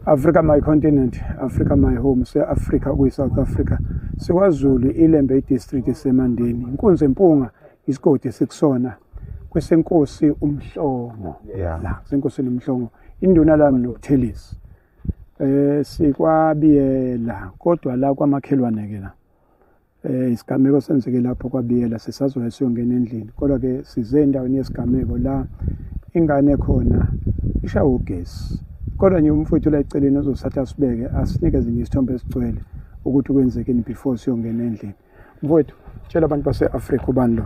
Africa my continent, Africa my home, se-Africa kuyi-South Africa. SikwaZulu iLembe idistrict eseMandeni. Inkunzi empunga isigodi esikusona kwesenkosi uMhlongo. Yeah. La kusenkosini uMhlongo. Induna lami noButhelezi. Sikwabiyela kodwa la kwamakhelwane ke la. Isigameko senzeke lapho kwaBiyela, sisazoya siyongena endlini. Kodwa ke size endaweni yesigameko la ingane khona ishawa ugesi. Kodwa nje umfowethu la eceleni ozosatha asibeke asinikeze nje isithombe esigcwele ukuthi kwenzekeni before siyongena endlini. Mfowethu, tshela abantu base-Afrika ubani lo?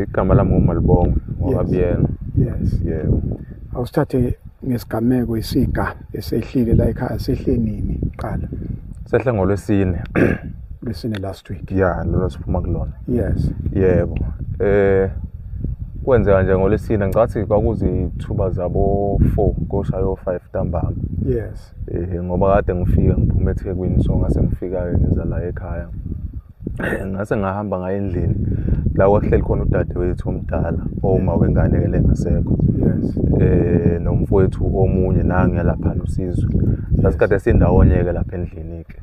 Igama lami nguMalibongwe ngwakaBiyela. Yes. Yebo. Awusithathe ngesigameko isiga esehlile la ekhaya, sehle nini kuqala? Sehle ngolwesine. Lwesine last week. Yeah, lolo siphuma kulona. Yes. Yebo. Kwenzeka nje ngolwesine, ngicathi kwakuzithuba zabo 4 koshayo 5 ntambama. Yes. Ngoba kade ngifika ngiphuma eThekwini, so ngase ngifika-ke ngiza la ekhaya. Ngase ngahamba ngaya endlini la kwakuhleli khona udadewethu omdala owuma wengane ke lengasekho. Yes. Nomfowethu omunye nange lapha uSizwe. Sasikade sindawonye ke lapha endlini ke.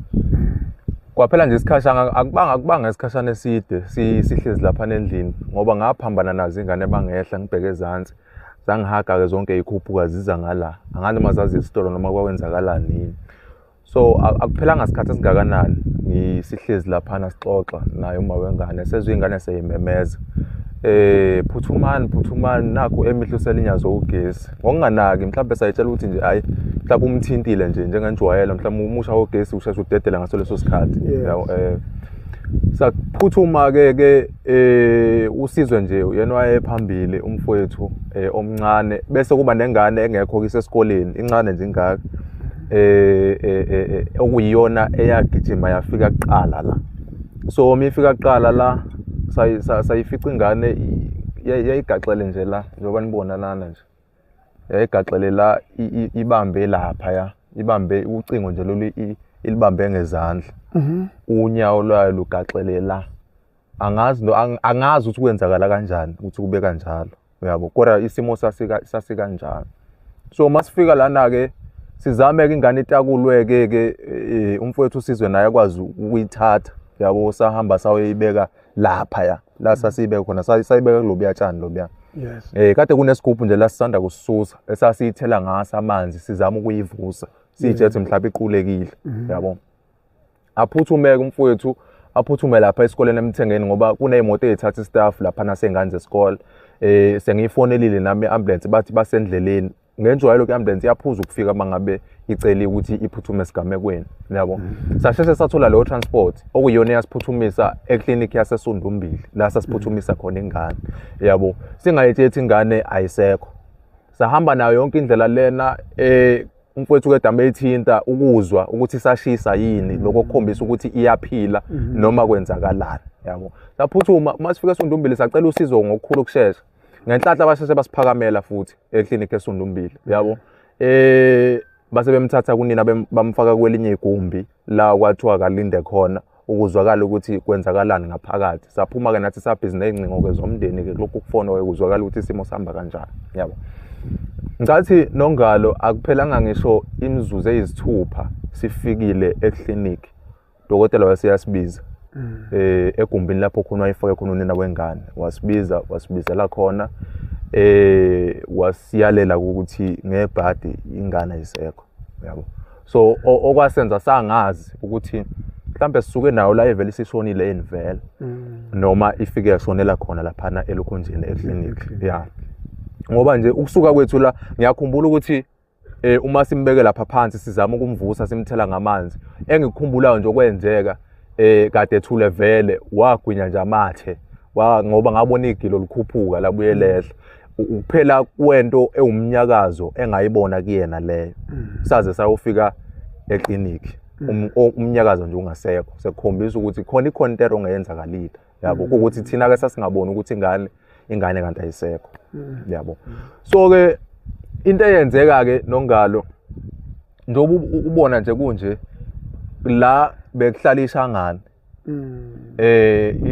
Kwaphela nje isikhashana, akubanga isikhashana eside sihlezi lapha endlini ngoba ngaphambana nazo ingane bangehla ngibheke ezansi. Zangihaga ke zonke izikhuphuka ziza ngala. Angazi noma zazi isitolo noma kwakwenzakalani yini. So akuphelanga isikhathi esingakanani ngisihlezi laphana sixoxa naye uma wengane, sezwe ingane seyimemeza. Phuthumani, phuthumani, nakhu emihlo selinyazo ugesi. Ngokunganaki mhlawumbe sayitshela ukuthi nje hayi mhlawumbe umthintile nje njengenjwayelo, mhlawumbe umusha wogesi usheshe udedela ngaso leso sikhathi. Yes. Saphuthuma ke uSizwe nje yena wayephambili umfowethu omncane, bese kuba nengane engekho kisesikoleni, incane nje ingaka. Okuyiyona eyagijima yafika kuqala la. So uma ifika kuqala la sayifica ingane yayigaxele nje la njengoba nibona lana nje. Yayigaxele la ibambe lapha ya, ibambe ucingo nje lolu ilibambe ngezandla. Unyawo lwayo lugaxele la. Angazi no, angazi ukuthi kwenzakala kanjani ukuthi kube kanjalo. Uyabo, kodwa isimo sasikanjalo. So masifika lana ke sizame ke ingane itakulwe ke umfowethu uSizwe naye akwazi ukuyithatha. Yabo, sahamba sayoyibeka lapha ya la sasiyibeka khona, sayibeka kulobuya tshani lobuya. Yes. Kade kunesigubhu nje la sisanda kusisusa esasiyithela ngaso amanzi sizama ukuyivusa siyitshethe mhlawumbe iqulekile. Yabo, aphuthumeke umfowethu, aphuthume lapha esikoleni eMthengeni ngoba kuneyimoto ezithatha istaff lapha nasengane zesikole. Sengiyifonelile nami iambulance, bathi basendleleni. Ngenjwayelo ke ambulance iyaphuza ukufika mangabe iceliwe ukuthi iphuthume esigamekweni. Yabo, sasheshe sathola leyo transport okuyiyona eyasiphuthumisa eclinic yaseSundumbili la sasiphuthumisa khona ingane. Yabo, singayitshethi ingane ayisekho. Sahamba nayo yonke indlela lena. Umfowethu ke dame ethinta ukuzwa ukuthi isashisa yini, lokho kukhombisa ukuthi iyaphila noma kwenzakalani. Yabo, saphuthuma masifika eSundumbili sacela usizo ngokukhulu ukushesha. Ngenhlanhla basheshe basiphakamela futhi eclinic eSundumbili. Yabo, base bemthatha kunina bamfaka kwelinye igumbi la kwathiwa kalinde khona ukuzwakala ukuthi kwenzakalani ngaphakathi. Saphuma ke nathi sabhizi nezingcingo ke zomndeni ke lokhu kufona ukuzwakala ukuthi isimo sihamba kanjani. Yabo, ngathi nongalo akuphelanga ngisho imizuzu eyisithupha sifikile eclinic, dokotela waseyasibiza egumbini lapho khona wayefake khona unina wengane. Wasibiza, wasibizela khona, wasiyalela ukuthi ngebhadi ingane ayisekho. Yabo, so okwasenza sangazi ukuthi mhlambe sisuke nayo la evele isishonile enivele noma ifike yashonela khona laphana elokhunjini eclinic. Yeah, ngoba nje ukusuka kwethu la ngiyakhumbula ukuthi uma simbeke lapha phansi sizama ukumvusa simthela ngamanzi, engikukhumbulayo nje okwenzeka kade ethule vele wagwinya nje amathe ngoba ngabona igilo likhuphuka labuye lehla. Ukuphela kwento ewumnyakazo engayibona kuyena leyo. Saze sayofika eclinic umnyakazo nje ungasekho, sekukhombisa ukuthi khona ikhonto ongeyenzakalile. Yabo, ukuthi thina ke sasingaboni ukuthi ingane kanti ayisekho. Yabo, so ke into eyenzeka ke nongalo njengoba ubona nje kunje la bekuhlala ishangane.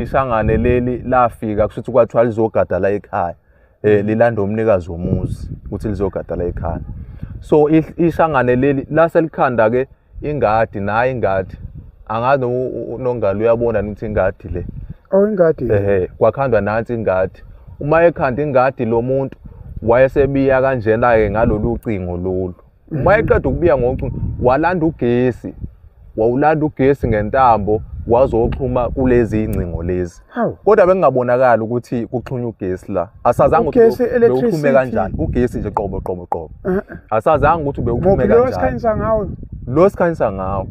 Ishangane leli lafika kusho ukuthi kwathiwa lizogada la ekhaya. Lilanda umnikazi womuzi ukuthi lizogada la ekhaya. So ishangane leli laselikhanda ke ingadi, nayi ingadi, angazi nongalo uyabona ukuthi ingadi le. Oh, ingadi. Ehe, kwakhandwa nansi ingadi. Uma ekhanda ingadi lo muntu wayesebiya kanjena ke ngalolu cingo lolu. Uma eqeda ukubiya ngocingo walanda ugesi, wawulanda ugesi ngentambo wazoxhuma kulezi ingcingo lezi. Kodwa bekungabonakali ukuthi kuxhunywa ugesi la. Asazange ukuthi bewuxhume kanjani ugesi nje qobo qobo qobo. Asazange ukuthi ubewuxhume kanjani. Lo sikhanyisa ngawo. Lo sikhanyisa ngawo.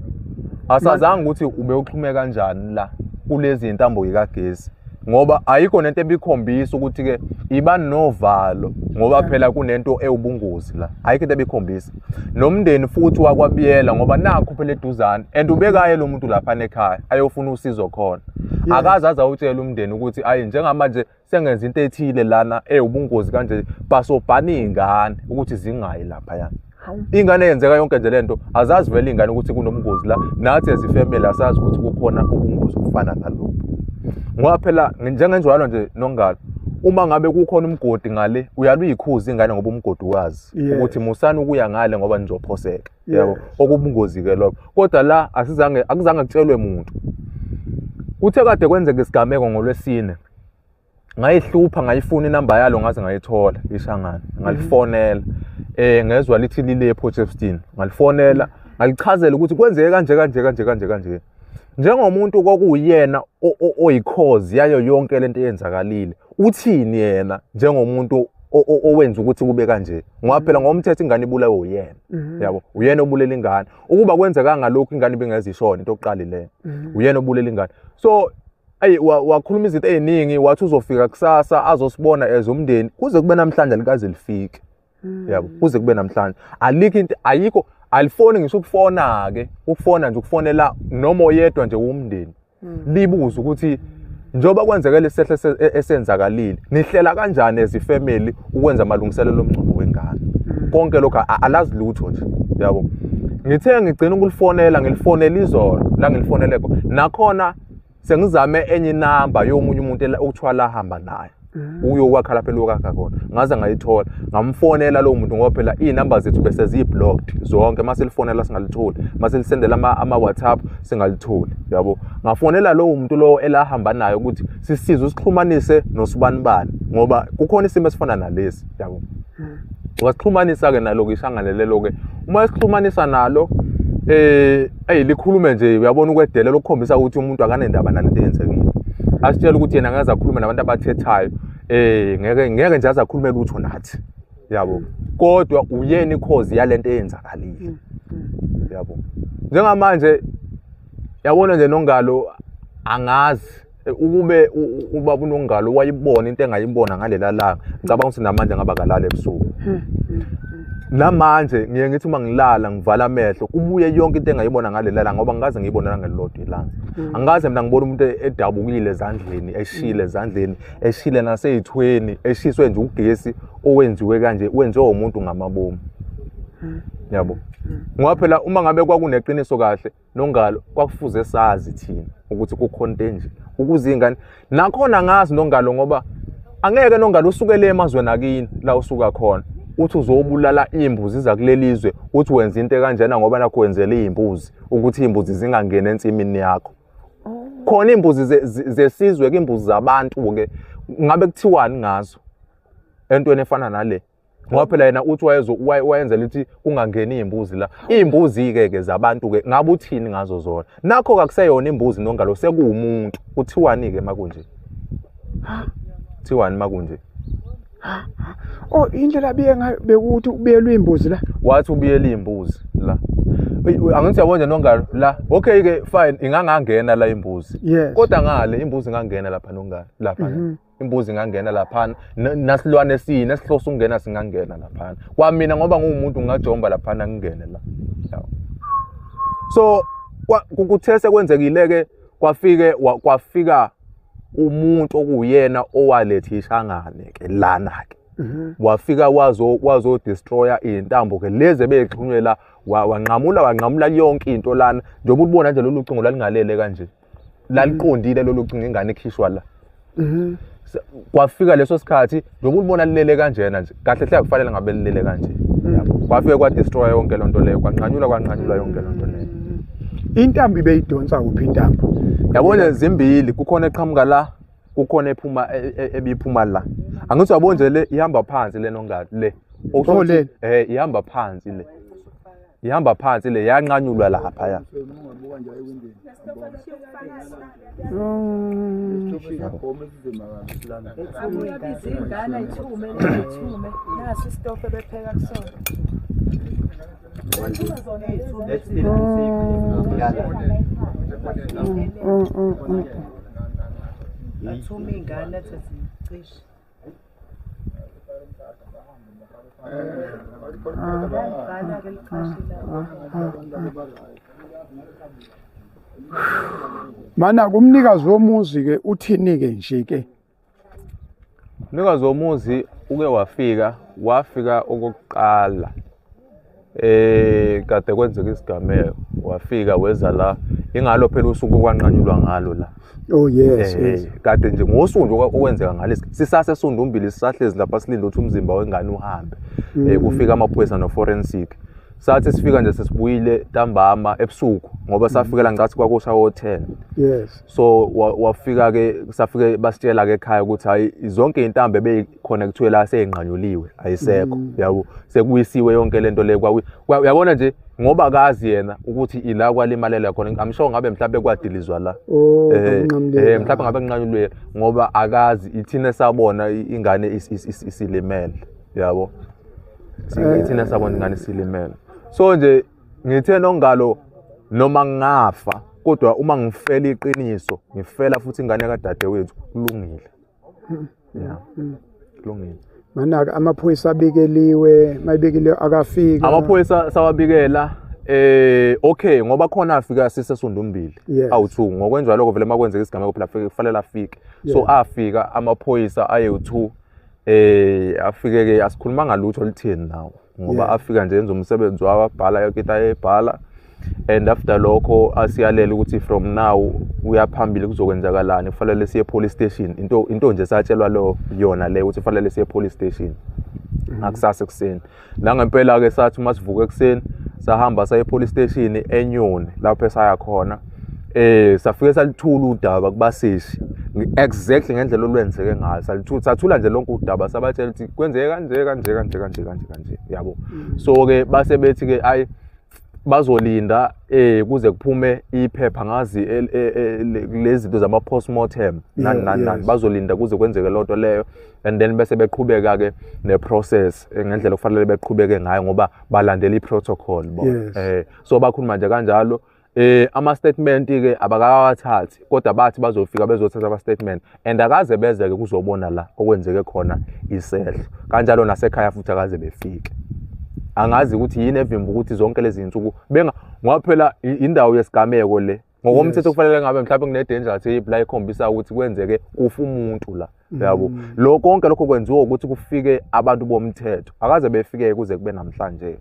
Asazange ukuthi ubewuxhume kanjani la kulezi intambo yikagesi. Ngoba ayikho nento ebikhombisa ukuthi ke iba novalo ngoba phela kunento ewubungozi la, ayikho into ebikhombisa. Nomndeni futhi wakwabiyela ngoba nakho phela eduzane and ubekaye lo muntu lapha ekhaya ayofuna usizo khona. Akaze aze awutshela umndeni ukuthi ayi njengamanje sengenza into ethile lana ewubungozi kanje, basobhana izingane ukuthi zingayi lapha yana. Ingane yenzeka yonke nje lento, azazi vele ingane ukuthi kunobungozi la, nathi as ifamily asazi ukuthi kukhona ubungozi obufana nalobu. Ngoba phela njengenjwayelo nje nongalo, uma ngabe kukhona umgodi ngale uyaluyikhuza ingane ngoba umgodi wazi ukuthi musani ukuya ngale ngoba nizophoseka. Yabo, okubungozi ke lokho. Kodwa la asizange, akuzange kutshelwe muntu. Kuthe kade kwenzeka isigameko ngolwesine, ngayihlupha ngayifuna inamba yalo ngaze ngayithola ishangane, ngalifonela. Ngezwa lithi lile ePort ngalifonela, ngalichazela ukuthi kwenzeke kanje kanje kanje kanje kanje. Njengomuntu kokuyena oyikhozi yayo yonke lento eyenzakalile, uthini yena njengomuntu owenza ukuthi kube kanje? Ngoba phela ngomthetho ingane ibulawe uyena. Yabo, uyena obulela ingane. Ukuba kwenzeka ngalokho ingane ibingezishona into oqala le. Uyena obulela ingane. So ayi wakhuluma izinto eziningi, wathi uzofika kusasa azosibona as umndeni, kuze kube namhlanje alikaze lifike. Yabo, kuze kube namhlanje alikho into, ayikho, alifoni ngisho ukufona ke, ukufona nje ukufonela noma oyedwa nje umndeni. Libuza ukuthi njengoba kwenzeke lesehle esenzakalile, nihlela kanjani as ifamily ukwenza amalungiselelo omngcwabo wengane? Konke lokho alazi lutho nje, yabo. Ngithe ngigcina ukulifonela, ngilifonela izolo la ngilifonele khona. Nakhona sengizame enye inamba yomunye umuntu okuthiwa la hamba naye uyokwakha lapha elokakha khona, ngaze ngayithola, ngamfonela lowo muntu ngoba phela iy'namba zethu bese ziyi-blocked zonke, mase lifonela singalitholi, mase lisendela ama-WhatsApp singalitholi, yabo. Ngafonela lowo muntu lowo elahamba naye ukuthi sisize usixhumanise nosibanibani ngoba kukhona isimo esifana nalesi, yabo. Wasixhumanisa-ke nalo-ke ishangane lelo-ke. Uma esixhumanisa nalo likhulume nje, uyabona ukwedelela okukhombisa ukuthi umuntu akanendaba nalento eyenzekile. Asitshela ukuthi yena angeke akhulume nabantu abathethayo, ngeke nje aze akhulume lutho nathi, yabo. Kodwa uyena ikhozi yalento eyenzakalile, yabo. Njengamanje yabona nje nongalo, angazi ukube ubaba unongalo wayibona into engayibona ngalela langa, ngicabanga ukuthi namanje ngaba kalala ebusuku. Namanje ngiye ngithi uma ngilala ngivala amehlo kubuye yonke into engayibona ngalela langa, ngoba ngikaze ngiyibone nangelilodwa ilanga. Angikaze mina ngibona umuntu edabukile ezandleni, eshile ezandleni, eshile naseyithweni, eshiswe nje ugesi owenziwe kanje, wenziwe umuntu ngamabomu, yabo. Ngoba phela uma ngabe kwakuneqiniso kahle nongalo, kwakufuze sazi thina ukuthi kukhona into enje ukuze ingane nakhona ngazi nongalo, ngoba angeke nongalo usukele emazweni akini la usuka khona uthi uzobulala imbuzi zakulelizwe, uthi wenza into kanjena ngoba nakho wenzela izimbuzi ukuthi izimbuzi zingangeni ensimini yakho. Khona imbuzi zesizwe ke, imbuzi zabantu ke, ngabe kuthiwani ngazo entweni efana nale? Ngoba phela yena uthi wayenzela ukuthi kungangeni izimbuzi la. Izimbuzi ke ke zabantu ke ngabe uthini ngazo zona? Nakho akuseyona imbuzi nongalo, sekuwumuntu. Kuthiwani ke makunje? Kuthiwani makunje? Oh, indlela abiye ngayo bekuthi ubiyelwe imbuzi la. Wathi ubiyela imbuzi la. Angithi yabona nje nongalo la. Okay ke fine, ingangangena la imbuzi. Kodwa ngale imbuzi ingangena lapha nongalo lapha. Imbuzi ingangena laphana, nasilwane esine esihlosa ukungena singangena laphana. Kwamina ngoba nguwumuntu ngingajomba laphana ngingene la. So kuthe sekwenzekile ke kwafika umuntu okuyena owaletha ishangane ke lana ke. Wafika wazo destroyer izintambo ke lezi ebexhunywe la, wanqamula yonke into lana. Njengoba ubona nje lolu cingo lalingalele kanje, laliqondile lolu cingo, ingane ikhishwa la. Kwafika leso sikhathi njengoba ulibona lilele kanjena nje, kahle hle akufanele ngabe lilele kanje. Yabo, kwafike kwa-destroy yonke loo nto leyo, kwanqanyulwa yonke loo nto leyo. Intambo ibeyidonsa kuphi intambo? Yabona zimbili, kukhona eqhamuka la, kukhona ephuma ebiphuma la. Angithi uyabona nje le ihamba phansi le nongalo le. Oh, le. Ihamba phansi le. Ihamba phansi le yanqanyulwa lapha ya. Mana kumnikazi womuzi ke uthini ke nje ke? Umnikazi womuzi uke wafika okokuqala kade kwenzeka isigameko, wafika weza la, ingalo phela usuku kwanqanyulwa ngalo la. Oh yes, yes. Kade nje ngosuku nje okwenzeka ngalesi sisase Sundumbili, sisahlezi lapha silinde ukuthi umzimba wengane uhambe. Kufika amaphoyisa no forensic. Sathi sifika nje sesibuyile ntambama ebusuku ngoba safikela ngathi kwakusha wo10. Yes. So wafika ke, safike basitshela ke ekhaya ukuthi hayi zonke intambo ebeyiconnectwe la seyinqanyuliwe, ayisekho. Yabo, sekuyisiwe yonke lento le uyabona nje ngoba kazi yena ukuthi ila kwalimalela khona. I'm sure ngabe mhlawumbe kwadilizwa la. Mhlawumbe ngabe kunqanyuliwe ngoba akazi, ithina sabona ingane isilimele. Yabo, ithina sabona ingane isilimele. So nje ngithe nongalo noma ngingafa kodwa uma ngifela iqiniso ngifela futhi ingane kadadewethu, kulungile. Yeah, kulungile. Manaka amaphoyisa abikeliwe, mayibikile akafika. Amaphoyisa sawabikela okay ngoba khona afika siseSundumbili. Awu2 ngokwenjalo lokho vele makwenzeka isigameko phela kufanele afike. So afika amaphoyisa ayi2, afike ke asikhuluma ngalutho oluthini nawo ngoba afika nje enza umsebenzi wawo, abhala yonke into ayebhala, and after lokho asiyalela ukuthi from now uya phambili kuzokwenzakalani, kufanele siye police station. Into nje satshelwa lo yona le ukuthi kufanele siye police station ngakusasa ekuseni. Nangempela ke sathi uma sivuka ekuseni sahamba saye police station eNyoni lapho esaya khona. Safike salithula udaba kubaseshi exactly ngendlela olwenzeke ngayo. Salithula, sathula nje lonke udaba, sabatshela ukuthi kwenzeke kanje kanje kanje kanje kanje kanje, yabo. So ke base bethi ke ayi bazolinda kuze kuphume iphepha ngazi lezi zinto zama postmortem nani nani nani, bazolinda kuze kwenzeke lonto leyo, and then bese beqhubeka ke ne process ngendlela okufanele beqhubeke ngayo ngoba balandela i protocol bo. So bakhuluma nje kanjalo. Ama statement ke abakawathathi kodwa bathi bazofika bezothatha ama statement, and akaze beze ke kuzobona la okwenzeke khona isehlo. Kanjalo nasekhaya futhi akaze befike. Angazi ukuthi yini evimba ukuthi zonke lezi zinsuku benga, ngoba phela indawo yesigameko le ngokomthetho kufanele ngabe mhlawumbe kune danger tape la ikhombisa ukuthi kwenzeke kufa umuntu la. Yabo, lo konke lokho kwenziwa ukuthi kufike abantu bomthetho, akaze befike kuze kube namhlanje.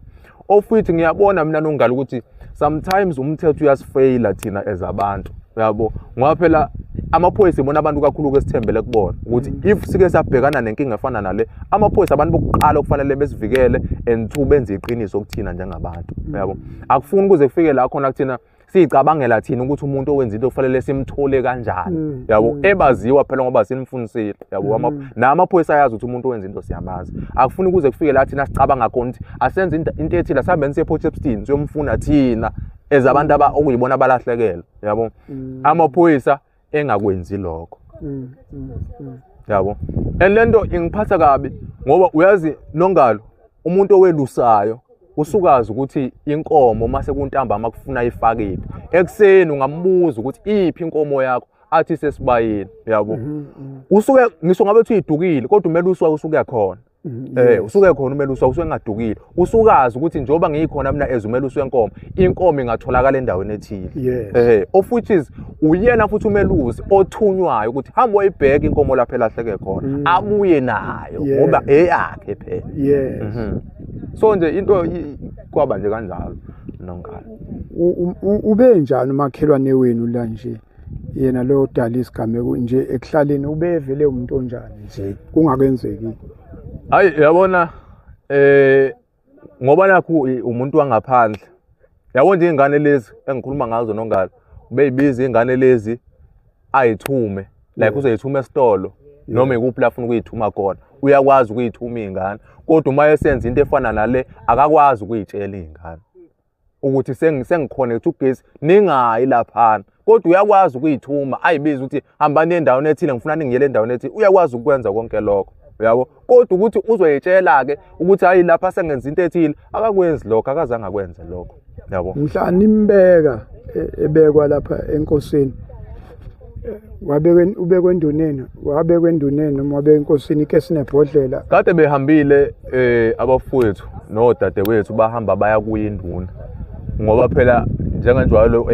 Ofuthi ngiyabona mina nongalo ukuthi sometimes umthetho uyasifeyila thina as abantu. Yabo, ngoba phela amaphoyisa ibona abantu kakhulu esithembele kubona ukuthi if sike sabhekana nenkinga efana nale, amaphoyisa abantu bokuqala okufanele besivikele and two benze iqiniso kuthina njengabantu. Yabo, akufuni kuze kufike la khona kuthina sicabangela thina ukuthi umuntu owenza into kufanele simthole kanjani. Yabo, ebaziwa phela ngoba simfundisile. Yabo, namaphoyisa ayazi ukuthi umuntu owenza into siyamazi. Akufuni kuze kufike la thina sicabanga khona ukuthi asenze into ethile, sihambe siye Port Shepstone siyomfuna thina as abantu okuyibona abalahlekela. Yabo, amaphoyisa engakwenzi lokho. Yabo, and lento ingiphatha kabi ngoba uyazi nongalo umuntu owelusayo usukazi ukuthi inkomo mase kuntambama kufuna ifake iphi. Ekuseni ungambuza ukuthi iphi inkomo yakho, athi sesibayeni. Yabo, usuke ngisho ngabe uthi idukile kodwa umelusi wakho usuke khona. Usuke khona umelusi wakho usuke engadukile. Usukazi ukuthi njengoba ngiyikhona mina as umelusi wenkomo, inkomo ingatholakala endaweni ethile. Of which is uyena futhi umelusi othunywayo ukuthi hamba uyibheke inkomo lapha elahleke khona, abuye nayo ngoba eyakhe phela. So nje into kwaba nje kanjalo nongalo. Ube njani umakhelwane wenu la nje? Yena lo odala isigameko nje ekuhlaleni ubevele umuntu onjani nje kungakenzeki? Hayi yabona Ngoba nakhu umuntu wangaphandle. Yabo nje ingane lezi engikhuluma ngazo nongalo, ubeyibiza ingane lezi ayithume, like uzoyithuma esitolo noma ikuphi la afuna ukuyithuma khona. Uyakwazi ukuyithuma ingane, kodwa uma esenza into efana nale akakwazi ukuyitshela ingane ukuthi sengi-connect ugesi ningayi laphana. Kodwa uyakwazi ukuyithuma ayibize ukuthi hambani endaweni ethile, ngifuna ningiyele endaweni ethile. Uyakwazi ukwenza konke lokho, uyabo. Kodwa ukuthi uzoyitshela-ke ukuthi hayi lapha sengenza into ethile, akakwenzi lokho, akazange akwenze lokho, yabo. Mhla nimbeka ebekwa lapha enkosini, wabekwe ubekwe enduneni, wabekwe enduneni noma wabekwe enkosini ikesi nebhodlela. Kade behambile abafowethu nodadewethu bahamba baya kuye induna, ngoba phela njengenjwayelo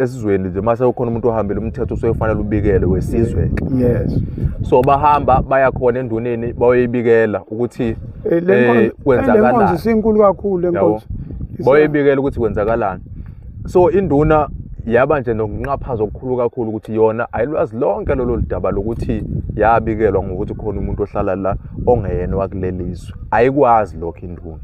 esizweni nje mase kukhona umuntu ohambile umthetho usufanele ubikele wesizwe. Yes. So bahamba baya khona enduneni bayoyibikela ukuthi Le kwenzakalani. Nkonzo isinkulu kakhulu le nkonzo. Bayoyibikela ukuthi kwenzakalani. So induna yaba nje nokunqaphaza okukhulu kakhulu ukuthi yona ayilwazi lonke lolo daba lokuthi yabikelwa ngokuthi khona umuntu ohlala la ongeyena wakulelizwe. Ayikwazi lokho induna.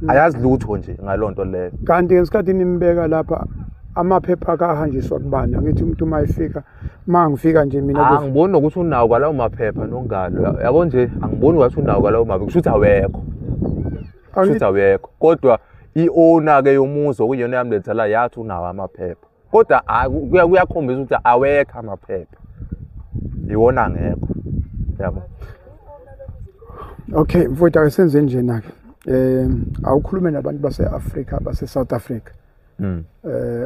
Ayazi lutho nje ngalonto leyo. Kanti ngesikhathi nimbeka lapha amaphepha akahanjiswa kubani? Angithi umuntu uma efika, uma ngifika nje mina angiboni nokuthi unawo kwalawo maphepha nongalo. Yabo nje angiboni ukuthi unawo kwalawo maphepha, kusho ukuthi awekho. Kusho ukuthi awekho. Kodwa i-owner ke yomuzi okuyiyona yamletha la yathi unawo amaphepha. Kodwa kuyakhombisa ukuthi awekho amaphepha. Iwona angekho. Yabo. Okay, mfowethu ake senze njena ke. Awukhulume nabantu base-Afrika, base-South Africa.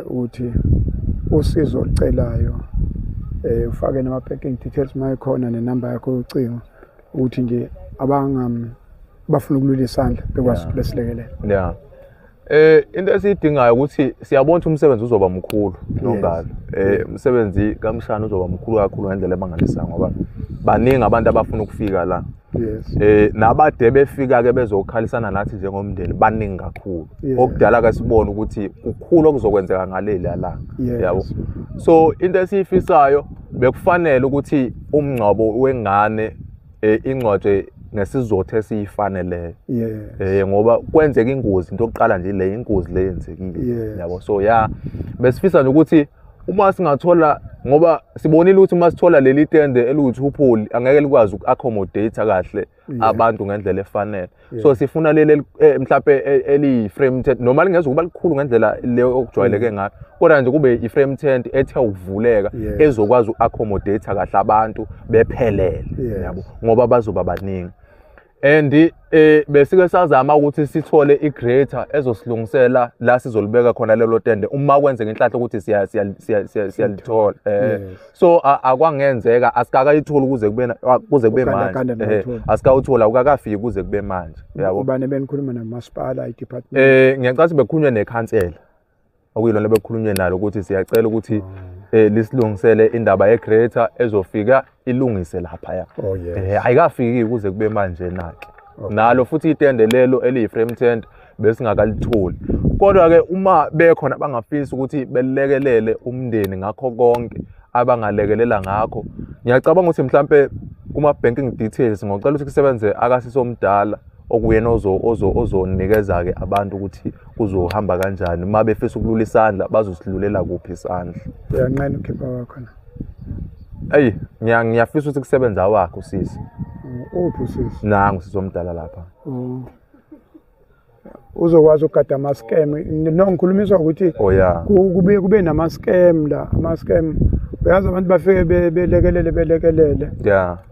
Ukuthi usizo olucelayo, ufake nama banking details mayikhona nenamba yakho yocingo, ukuthi nje abangam bafuna ukulula isandla bekwazi ukuthi besilekelele. Yeah. Into esiyidingayo ukuthi siyabona ukuthi umsebenzi uzoba mkhulu nongalo. Umsebenzi kaMshana uzoba mkhulu kakhulu ngendlela emangalisayo ngoba baningi abantu abafuna ukufika la. Yes. Nabade befika ke bezokhalisana nathi njengomndeni baningi kakhulu. Okudala ke sibone ukuthi kukhulu okuzokwenzeka ngaleli langa. Yabo. So into esiyifisayo bekufanele ukuthi umngcwabo wengane ingcwatshwe ngesizotho esiyifaneleyo. Ngoba kwenzeka ingozi, into yokuqala nje le ingozi le yenzekile. Yabo. So yeah, besifisa nje ukuthi uma singathola, ngoba sibonile ukuthi uma sithola leli tende eliwu-2 pole angeke likwazi uku-accommodate kahle abantu ngendlela efanele. So sifuna leli mhlawumbe eliyi-frame tent, noma lingeze ukuba likhulu ngendlela le okujwayeleke ngayo, kodwa nje kube i-frame tent ethe ukuvuleka ezokwazi uku-accommodate kahle abantu bephelele. Yabo, ngoba bazoba baningi. And besike sazama ukuthi sithole i-grater ezosilungisela la sizolibeka khona lelo tende uma kwenzeka inhlanhla ukuthi siyalithola. So akwangenzeka, asikakayitholi kuze kube kuze kube manje. Asikawuthola, akukakafiki kuze kube manje. Yabo. Ubani benikhuluma namasipala, i-department? Ngiyacabanga bekhulunywe nekhansela, okuyilona bekhulunywe nalo ukuthi siyacela ukuthi lisilungisele indaba ye-grater ezofika ilungise laphaya. Oh yes. Ayikafiki kuze kube manje nake. Nalo futhi itende lelo eliyi-frame tent besingakalitholi. Kodwa ke uma bekhona bangafisa ukuthi belekelele umndeni ngakho konke abangalekelela ngakho, ngiyacabanga ukuthi mhlambe kuma banking details ngocela ukuthi kusebenze akasisomdala okuyena ozonikeza ke abantu ukuthi kuzohamba kanjani uma befisa ukulula isandla, bazosilulela kuphi isandla. Uyanqena ukhipha wakho na? Eyi, ngiyafisa ukuthi kusebenza awakhe usisi. Uphi usisi? Nangu usisi omdala lapha. Uzokwazi ukugada ama-scam. No, ngikhulumiswa ukuthi Oh yeah. kube nama-scam la, ama-scam. Uyazi abantu bafike belekelele belekelele.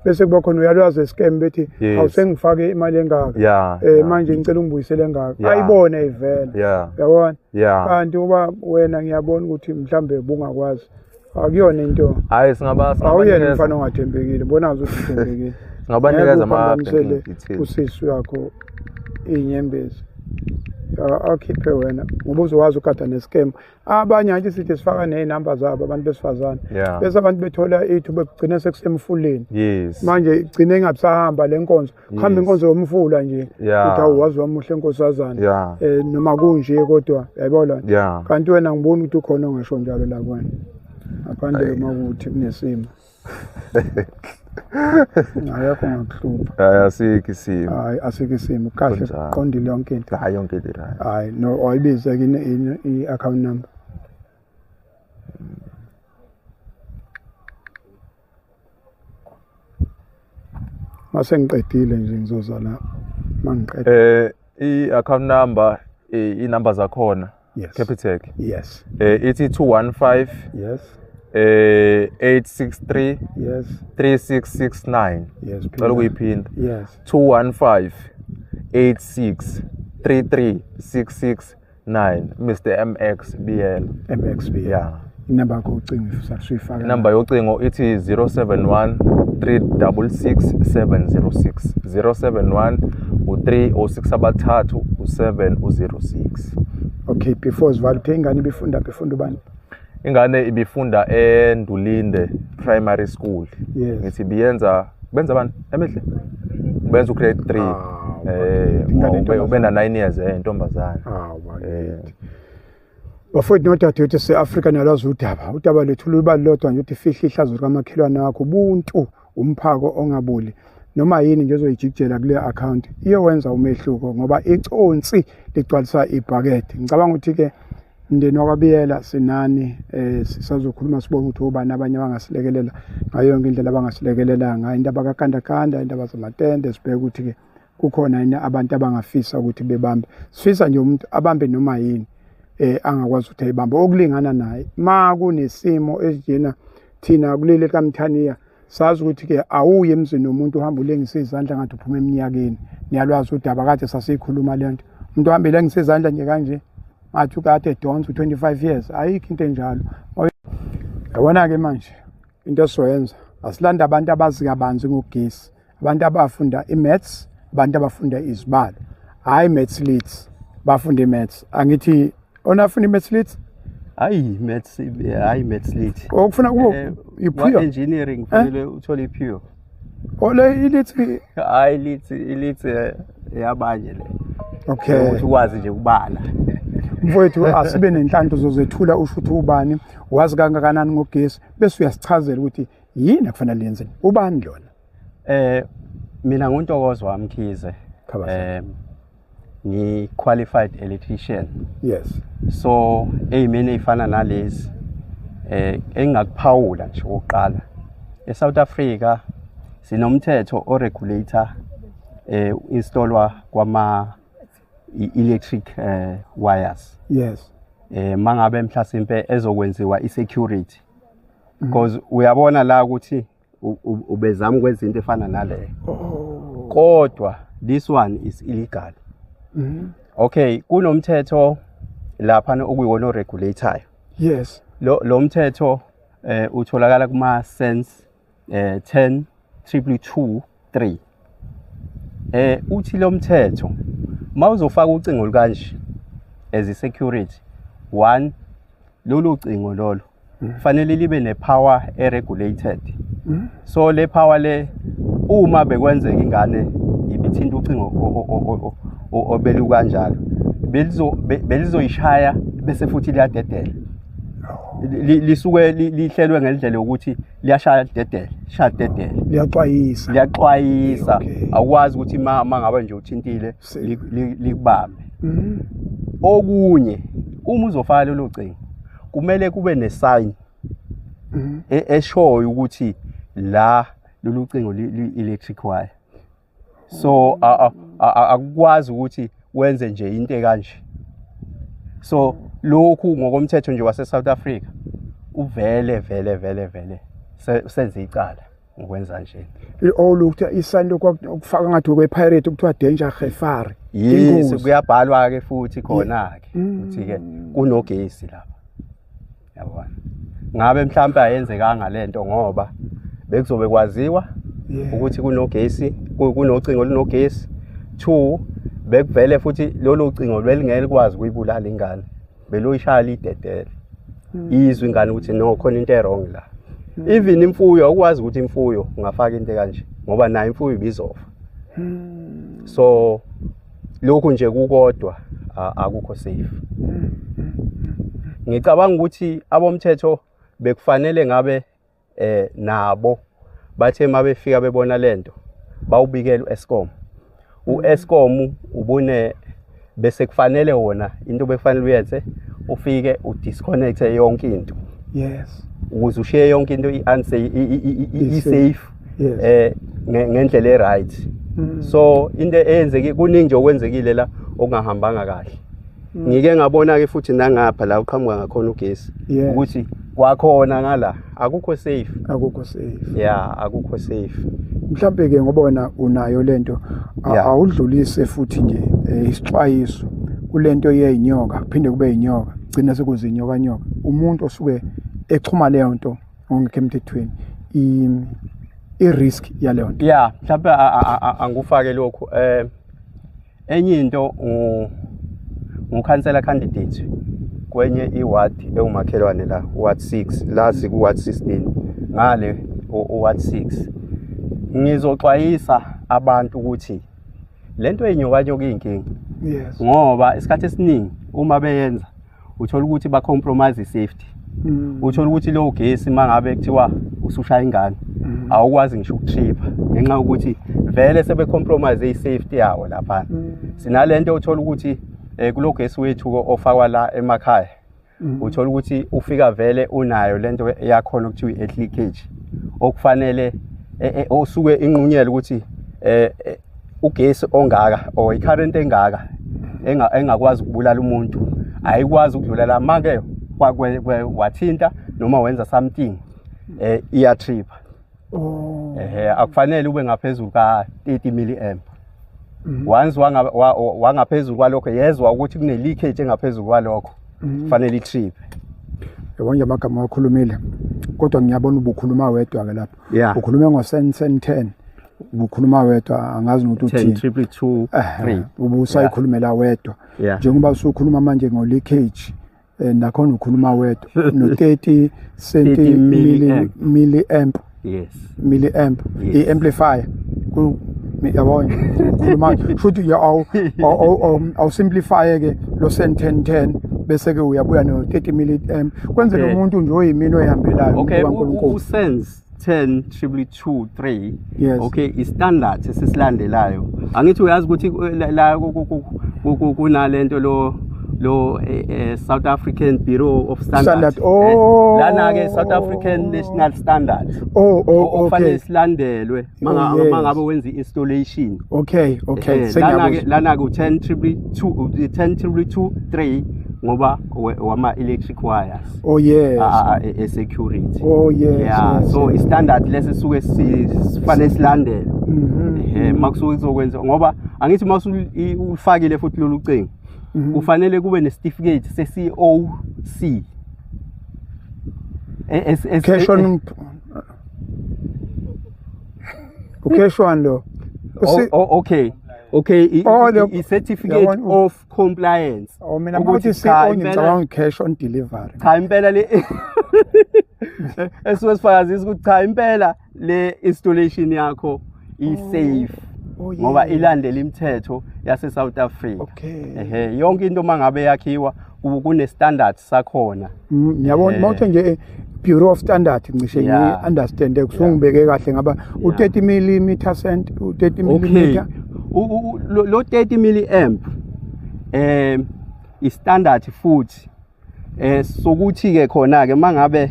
Bese kuba khona uyalwazi scam bethi awusengifake imali engaka. Manje ngicela ungibuyisele engaka. Ayibone ivele. Uyabona? Kanti uba wena ngiyabona ukuthi mhlambe bungakwazi. Akuyona into. Hayi, Awuyena umfana ongathembekile, bona ukuthi uthembekile. Singabanikeza Ngeke ama uphambanisele banking details. usisi wakho inyembezi. Akhiphe wena ngoba uzokwazi ukugada ne-scam. Abanye angithi sithi sifaka nezinamba zabo abantu besifazane. Bese abantu bethola ithuba begcina sekusemfuleni. Manje igcine ingabisahamba le nkonzo. Kuhamba inkonzo yomfula nje. Uthi awu wazi wamuhle nkosazana. Noma kunje kodwa uyayibona. Kanti wena ngibona ukuthi ukhona ongasho njalo la kuwena. Ngaphandle uma kuthi kunesimo. Akekho ngakuhlupha. Hayi asikho isimo. Hayi asikho isimo. Kahle Kunjalo. qondile yonke into. Hayi yonke into right. Hayi no ayibize ke i-account number. Mase ngiqedile nje ngizoza la. Mangiqeda. I-account number inamba zakhona. Yes. Capitec. Yes. Ithi 215 Yes. 863 Yes. 3669. Yes. Cela ukuyiphinda. Yes. 215 86 33669 Mr MX BL. MXB. Yeah. Inamba yakho ucingo usayifaka. Inamba yocingo ithi 071 366 706 071 u3 o6 abathathu u7 u06. Okay, before sivala uthe ingane ibifunda befunda ubani? Ingane ibifunda eNdulinde Primary School. Yes. Ngithi biyenza benza bani emihle? Benza ugrade 3. Ah, ingane Ube intombazane. na 9 years intombazane. Ah, bakithi. Bafowethu nodadewethu se-Afrika nalwazi udaba. Udaba lethu luba lodwa nje ukuthi fihla ihlazo likamakhelwane wakho, ubuntu, umphako ongaboli. Noma yini nje ozoyijikijela kule account iyowenza umehluko ngoba iconsi ligcwalisa ibhakede. Ngicabanga ukuthi-ke mndeni wakwaBiyela sinani sisazokhuluma sibone ukuthi obani abanye abangasilekelela ngayo yonke indlela abangasilekelela ngayo, indaba kakandakanda, indaba zamatende, sibheke ukuthi-ke kukhona yini abantu abangafisa ukuthi bebambe. Sifisa nje umuntu abambe noma yini angakwazi ukuthi ayibambe okulingana naye. Ma kunesimo esinjena thina kuleli kaMthaniya sazi ukuthi ke awuye emzini womuntu uhamba ulengise izandla ngathi uphuma eminyakeni. Niyalwazi udaba kade sasiyikhuluma le nto. Umuntu uhamba elengise izandla nje kanje ngathi ukade edonsa u25 years, ayikho into enjalo. Yabona ke manje into esizoyenza asilanda abantu abazi kabanzi ngogesi, abantu abafunda i-maths, abantu abafunda izibalo, hayi maths lit, bafunda i-maths. Angithi onafunda i-maths lit Hayi maths, hayi maths lit. okufuna kube i-pure Engineering kufanele uthole i-pure. ole ilithi. Hayi lit, ilit yabanye le. Okay, Ukuthi ukwazi nje ukubala. mfowethu asibe nenhlanhla uzozethula usho ukuthi ubani, wazi kangakanani ngogesi, bese uyasichazela ukuthi yini akufanele yenzeni, ubani lona. Mina nguNtokozo waMkhize. Khabazela. Ngi qualified electrician. Yes. So eyimeni ezifana nalezi engingakuphawula nje okokuqala. eSouth Africa sinomthetho oregulator installwa kwama electric wires. Yes. Mangabe mhlasimpe ezokwenziwa isecurity. Because uyabona la ukuthi ubezama ukwenza into efana naleyo. Kodwa this one is illegal. Okay, kunomthetho lapha okuyiwona oregulatayo. Yes. Lo mthetho utholakala kuma sense 10 222 3. Uthi lo mthetho mawuzofaka ucingo olukanje as a security one, lolu cingo lolo fanele libe nepower eregulated. So le power le uma bekwenzeka ingane ibithinta ucingo obelu kanjalo belizoyishaya bese futhi liyadedela. Lisuke lihlelwe ngendlela yokuthi liyashaya lidedele, shaya lidedele. Liyaxwayisa. Liyaxwayisa. Awukwazi ukuthi ma ngabe nje uthintile likubambe. Okunye uma uzofaka lelo cingo kumele kube nesign eshoyo ukuthi la lolu cingo li-electric wire. So akukwazi ukuthi wenze nje into ekanje. So lokhu ngokomthetho nje wase South Africa uvele vele vele vele senze icala ngokwenza nje. Olukuthi isayini lokufaka ngathi okwe-pirate kuthiwa danger refari. Yes, kuyabhalwa ke futhi khona ke ukuthi ke kunogesi lapha. Yabona. Ngabe mhlawumbe ayenzekanga lento ngoba bekuzobe kwaziwa ukuthi kunogesi, kunocingo olunogesi. 2 bekuvele futhi lolu cingo belingeke likwazi ukuyibulala ingane. Beloyishaya lidedele. Izwe ingane ukuthi no khona into errong la. Even imfuyo awukwazi ukuthi imfuyo ungafaka into kanje ngoba nayo imfuyo ibizofa. So lokhu nje kukodwa akukho safe. Ngicabanga ukuthi abomthetho bekufanele ngabe nabo Bathe mabefika bebona lento bawubikela uEskom. UEskom ubune bese kufanele wona into bekufanele uyenze ufike udisconnect yonke into. Yes. Ukuze ushiye yonke into i-unsafe, i-safe ngendlela e-right. So into eyenzeke kuningi nje okwenzekile la okungahambanga kahle. Ngike ngabona ke futhi nangapha la uqhamuka ngakhona ugesi ukuthi kwakhona ngala akukho safe. Akukho safe. Yeah, akukho safe. Mhlambe ke ngoba wena unayo lento awudlulise futhi nje isixwayiso kulento yeyinyoka, kuphinde kube yinyoka, gcina sekuzinyoka nyoka. Umuntu osuke exhuma leyo nto ngokungekho emthethweni, i-risk yaleyo nto. Yeah, mhlambe angufake lokhu. Enye into ngukhansela candidate kwenye iward ewumakhelwane la, ward 6 la siku ward 16 ngale ward 6. Ngizoxwayisa abantu ukuthi lento eyinyokanyoka iyinkinga. Yes. Ngoba isikhathi esiningi uma beyenza uthola ukuthi ba compromise safety. Uthola ukuthi lo gesi mangabe kuthiwa usushaya ingane awukwazi ngisho ukutripha ngenxa yokuthi vele sebe compromise i-safety yawo lapha. Sinalento uthola ukuthi kulogesi wethu ofakwa la emakhaya uthola ukuthi ufika vele unayo lento yakhona okuthiwa i-leakage okufanele osuke inqunyelwe ukuthi ugesi ongaka or i-current engaka engakwazi ukubulala umuntu ayikwazi ukudlula la make wathinta noma wenza something iyatripha. Oh. Akufanele ube ngaphezulu ka 30 milliamp. Once wangaphezulu kwalokho yezwa ukuthi kune leakage engaphezulu kwalokho kufanele itrip. Yabona nje amagama wakhulumile kodwa ngiyabona ubukhuluma wedwa ke lapho. Ukhulume ngo 10 ubukhuluma wedwa angazi nokuthi uthini. 10 222 3 ubusayikhulumela wedwa. Njengoba usukhuluma manje ngo leakage nakhona ukhuluma wedwa no 30 centi milliamp. Yes. Milliamp i-amplifier. Yabona ukhuluma futhi awu simplify ke lo 10 10 bese ke uyabuya no 30 milliamp kwenzela umuntu nje oyimini oyihambelayo. Okay, usense 10 222 3. Okay, i standard esisilandelayo. Angithi uyazi ukuthi la kunalento lo South African Bureau of Standards. Oh. Lana ke South African National Standard. Oh, okay. Okufanele silandelwe mangabe wenza installation. Okay, okay. Lana ke 10 222 10 222 3 ngoba wama electric wires. Oh yes. A security. Oh yes. Yeah, yes, so yes. I-standard lesi suke sifanele silandele. Makusuke kuzokwenza ngoba angithi mawusulifakile futhi lolu cingo kufanele kube nesitifiketi se-COC. Cash on cash on lo. Okay. Okay, i-certificate of compliance. Oh mina mawuthi CO ngicabanga cash on delivery. Cha impela le esuke sifakazisa ukuthi cha impela le installation yakho i-safe. Ngoba ilandela imithetho yase South Africa. Okay. Yonke into mangabe yakhiwa kune standard sakhona. Ngiyabona mawuthi nje Bureau of Standard ngisho ngi understand kusungibeke kahle ngaba u30 mm cent u30 mm. Lo 30 milliamp i standard futhi sokuthi ke khona ke mangabe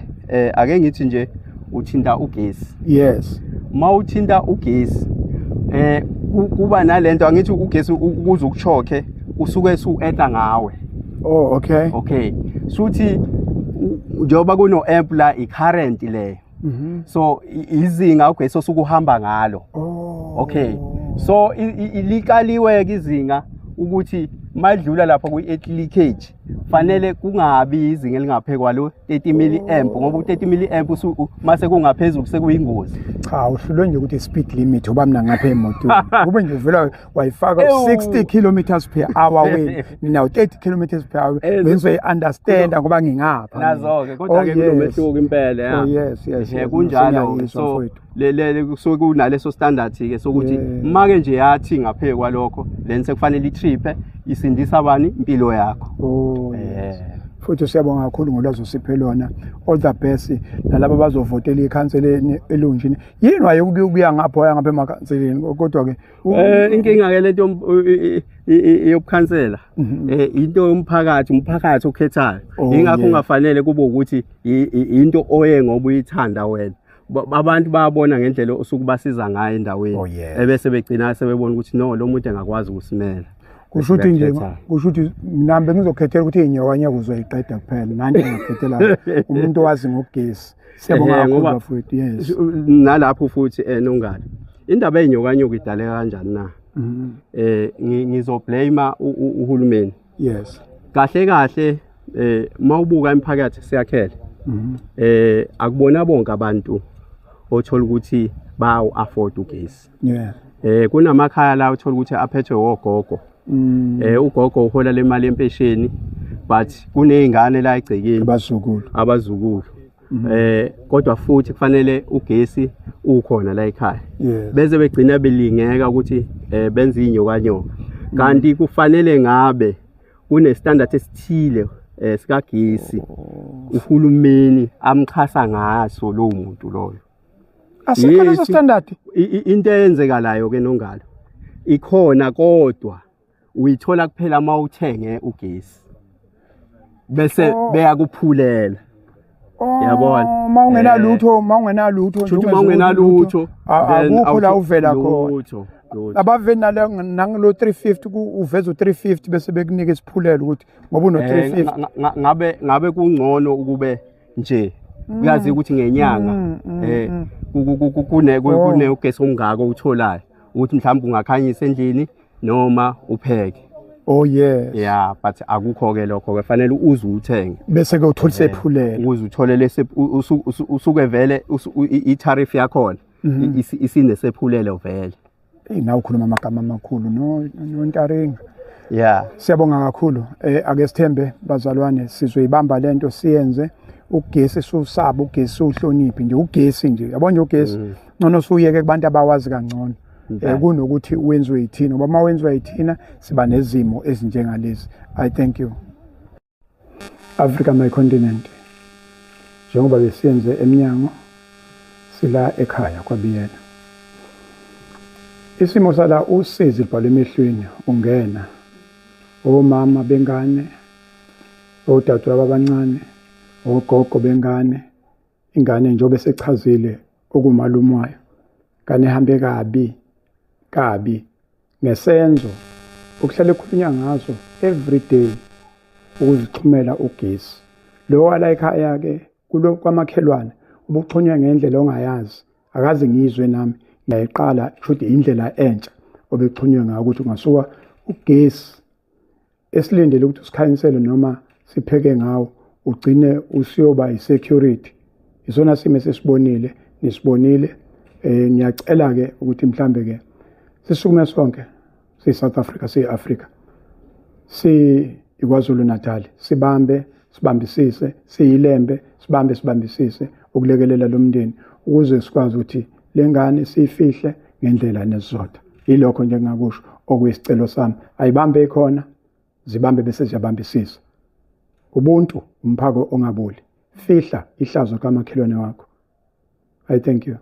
ake ngithi nje uthinta ugesi. Yes. Mawuthinta ugesi kuba nalento angithi ugesi ukuze ukuchoke usuke su-etha ngawe. Oh okay. Okay. Suthi njengoba kuno amp la i-current le. So izinga ugesi osukuhamba ngalo. Oh. Okay. So ilikaliwe ke izinga ukuthi madlula lapha kwi-leakage fanele kungabi izinga elingaphekwa lo 30 milliamp ngoba u30 milliamp mase kungaphezulu sekuyingozi. Cha uhlulwe nje ukuthi speed limit uba mina ngapha emotweni kube nje uvela wayifaka 60 kilometers per hour wena now 30 kilometers per hour bengizoyi understand ngoba ngingapha nazo ke kodwa ke kunomehluko impela. Oh yes yes kunjalo. So le kusuke kunaleso standard ke sokuthi make nje yathi ngaphezulu kwalokho then sekufanele itrip isindisa bani impilo yakho. Oh yes. Futhi siyabonga kakhulu ngolwazi osiphe lona. All the best nalabo abazovotela ikhanseleni elunjini. Yini waye ukuya ngapho waya ngapha emakhanseleni kodwa ke inkinga ke lento yobukhansela into yomphakathi, umphakathi okhethayo. Ingakho kungafanele kube ukuthi into oye ngoba uyithanda wena. Abantu bayabona ngendlela osukubasiza ngayo endaweni ebese begcina sebebona ukuthi no, lo muntu engakwazi ukusimela. Kusho ukuthi nje, kusho ukuthi mina bengizokhethela ukuthi inyokanyoko uzoyiqeda kuphela, nani ngikhethela umuntu owazi ngogesi. Siyabonga kakhulu bafowethu. Yes. Nalapho futhi Nongalo, indaba yenyokanyoko idaleka kanjani na? Ngizoblame uhulumeni. Yes. Kahle kahle mawubuka emphakathi siyakhele. Akubona bonke abantu othola ukuthi bawu afford ugesi. Yeah. Kunamakhaya la uthola ukuthi aphethwe ogogo. Ugogo uhola le mali empesheni, but kunezingane la egcekeni, abazukulu. Kodwa futhi kufanele ugesi ukhona la ekhaya. Yes. Bese begcina belingeka ukuthi benze inyokanyoka. Kanti kufanele ngabe kune standard esithile sikagesi uhulumeni amxhasa ngaso lo muntu loyo. Asikho leso standard. Into eyenzekalayo ke Nongalo ikhona, kodwa uyithola kuphela uma uthenge ugesi bese beyakuphulela. Yabona, mawungenalutho, shuthi mawungenalutho akukho la uvela khona. Abaveni nangalo 350 uveza u350 bese bekunika isiphulelo ukuthi ngoba uno 350. Ngabe kungcono ukube nje uyazi ukuthi ngenyanga kune ugesi omngako utholayo ukuthi mhlawumbe ungakhanyisa endlini noma upheke. Oh yes. Yeah, but akukho ke lokho ke, fanele uze uthenge bese ke uthola isephulelo, ukuze uthole lesi usuke vele i-tariff yakhona isinesephulelo vele. Hey, nawe ukhuluma amagama amakhulu no Ntaringa. Yeah. Siyabonga kakhulu. Ake sithembe bazalwane, sizoyibamba lento siyenze. Ugesi susaba, ugesi uhloniphe nje, ugesi nje. Yabona nje ugesi ngcono suyeke kubantu abawazi kangcono. Kunokuthi wenziwe yithina, ngoba uma wenziwe yithina siba nezimo ezinjengalezi. I thank you. Africa my continent. Njengoba besiyenze eminyango sila ekhaya kwaBiyela. Isimo sala usizi libhalwe emehlweni ungena. Omama bengane, odadewabo abancane, ogogo bengane, ingane njengoba esechazile okumalume wayo. Kane hambe kabi kabi ngesenzo okuhlale ekhulunywa ngaso every day, ukuzixhumela ugesi. Lo wala ekhaya ke kulo kwamakhelwane ubuxhunywa ngendlela ongayazi, akaze ngizwe nami ngiyayiqala kusho indlela entsha obexhunywe ngayo ukuthi ungasuka ugesi esilindele ukuthi usikhanyisele noma sipheke ngawo ugcine usiyoba i-security. Isona simo esisibonile, nisibonile. Ngiyacela ke ukuthi mhlambe ke sisukume sonke si South Africa, si Africa, si iKwaZulu Natal, sibambe sibambisise, siyilembe sibambe sibambisise ukulekelela lo mndeni ukuze sikwazi ukuthi lengane siyifihle ngendlela nesizotha. Yilokho nje engingakusho okuyisicelo sami. Ayibambe ikhona, zibambe bese ziyabambisisa. Ubuntu umphako ongaboli. Fihla ihlazo kamakhelwane wakho. I thank you.